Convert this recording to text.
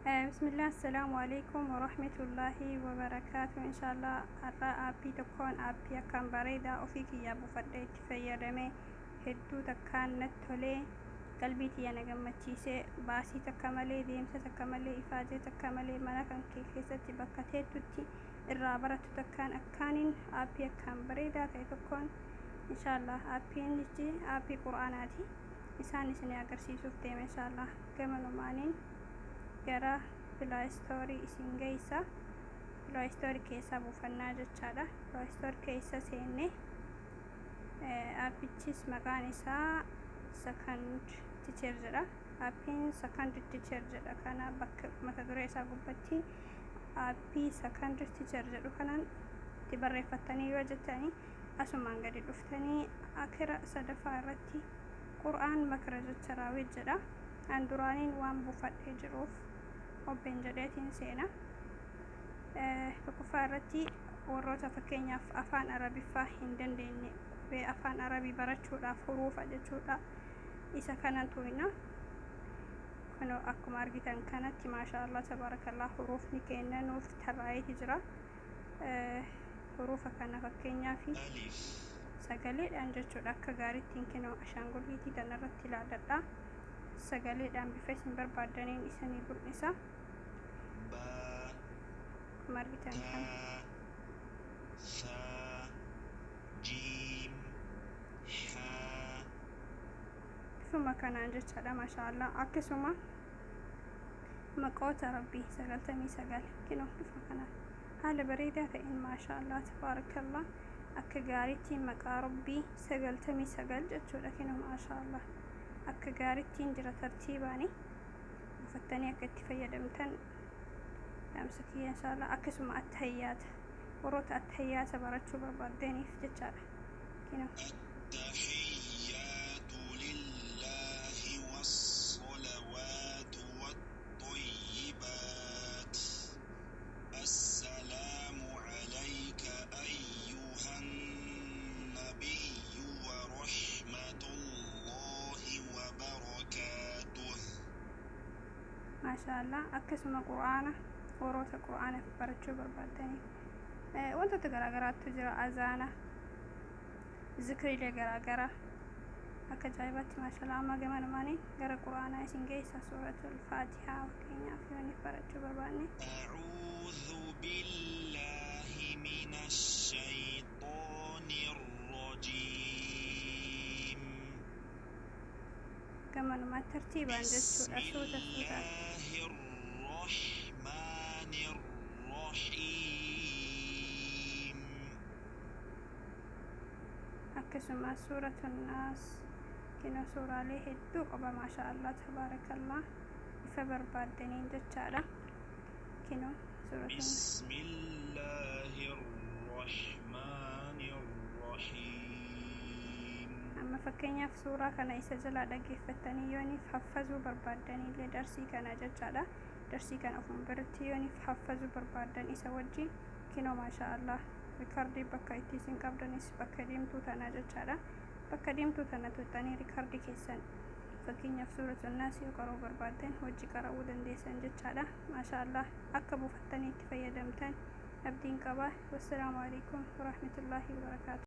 Bismillah, assalaamu alaikum warahmatullaahi wabarakaatu. Inshaallah har'a aappii tokkoon, aappii akkaan bareedaa ofii kiyyaa buufadhee itti fayyadame, hedduu takkaan natti tolee, qalbii tiyya na gammachiisee, baasii takka malee, deemsa takka malee, ifaajee takka malee, mana kan kee keessatti bakka teettutti irraa barattu takkaan akkaaniin aappii akkaan bareedaa ta'e tokkoon, inshaallah aappiinichi aappii qur'aanaati, isaan isin agarsiisuuf deema. Inshaallah gamanumaaniin gara Play Store isin geessa. Play Store keessaa buufannaa jechaadha. Play Store keessa seenne, aappichis maqaan isaa Second Teacher jedha. Aappiin Second Teacher jedha. Kana bakka mata duree isaa gubbatti aappii Second Teacher jedhu kanaan itti barreeffattanii yoo jettanii, asumaan gadi dhuftanii akira sadaffaa irratti Qur'aan Makraja Taraawii jedha. An duraaniin waan buufadhee jiruuf open jedheetiin seena. Tokkoffaa irratti warroota fakkeenyaaf afaan Arabiffaa hin dandeenye, qubee afaan Arabii barachuudhaaf, huruufa jechuudha, isa kanan tuyna. Kunoo akkuma argitan kanatti, maasha Allah tabaarakallaa, huruufni kenna nuuf tarraa'eeti jira. Huruufa kana fakkeenyaaf ألف sagaleedhaan jechuudha, akka gaariittiin kinoo ashaangulliitii tanarratti ilaaladha. Sagaleedhaan bifa isin barbaaddaniin isanii mul'isa. باء Akkuma argitan kana. تاء ثاء جيم حاء Bifuma kanaan jechaadha, maasha Allah. Akkasuma maqoota rabbii 99 kinoo bifa kanaan haala bareedaa ta'een, maasha Allah tabaarakallah, akka gaariittiin maqaa rabbii 99 jechuudha. Kinoo maasha Allah, akka gaariittiin jira. Tartiibaani buufattanii akka itti fayyadamtan dhaamsa kiyya inshallah. Akkasuma attahiyyaata, warroota attahiyyaata barachuu barbaaddaniif jechaadha kinoo. التحيات لله والصلوات والطيبات، السلام عليك أيها النبي ورحمة الله وبركاته. Maasha Allah. Akkasuma qur'aana, warroota qur'aana barachuu barbaaddaniif wantoota garaagaraatu jira. Azaana, zikriilee garaagaraa akka ajaa'ibaatti, maasha Allah. Amma gamanumaanii gara qur'aanaa isin geessa. Suuratul Faatihaa fakkeenyaaf yooniif barachuu barbaanne. أعوذ بالله من الشيطان الرجيم. Gamanumaa tartiibaan بسم jechuudha, suuta suutaan. الله الرحمن الرحيم. Akkasuma suuratul Naas kinoo, suuraalee hedduu qaba. Maasha Allah tabaarakallah, ifa barbaaddaniin jechaadha. Kinoo suuratul بسم الله الرحمن الرحيم. Amma fakkeenyaaf suuraa kana isa jalaa dhaggeeffattanii yooniif haffazuu barbaaddaniillee, darsii kana jechaadha, darsii kana ofuma biratti yooniif haffazuu barbaaddan isa wajjin, kinoo maasha Allah, rikardii bakka itti isin qabdanis bakka deemtuu tana jechaadha. Bakka deemtuu tana tuuxanii rikardii keessan, fakkeenyaaf suuratul Naas yoo qaruu barbaaddan, wajji qara'uu dandeessan jechaadha. Maasha Allah, akka buufattanii itti fayyadamtan abdiin qaba. Wassalaamu alaikum warahmatullaahi wabarakaatu.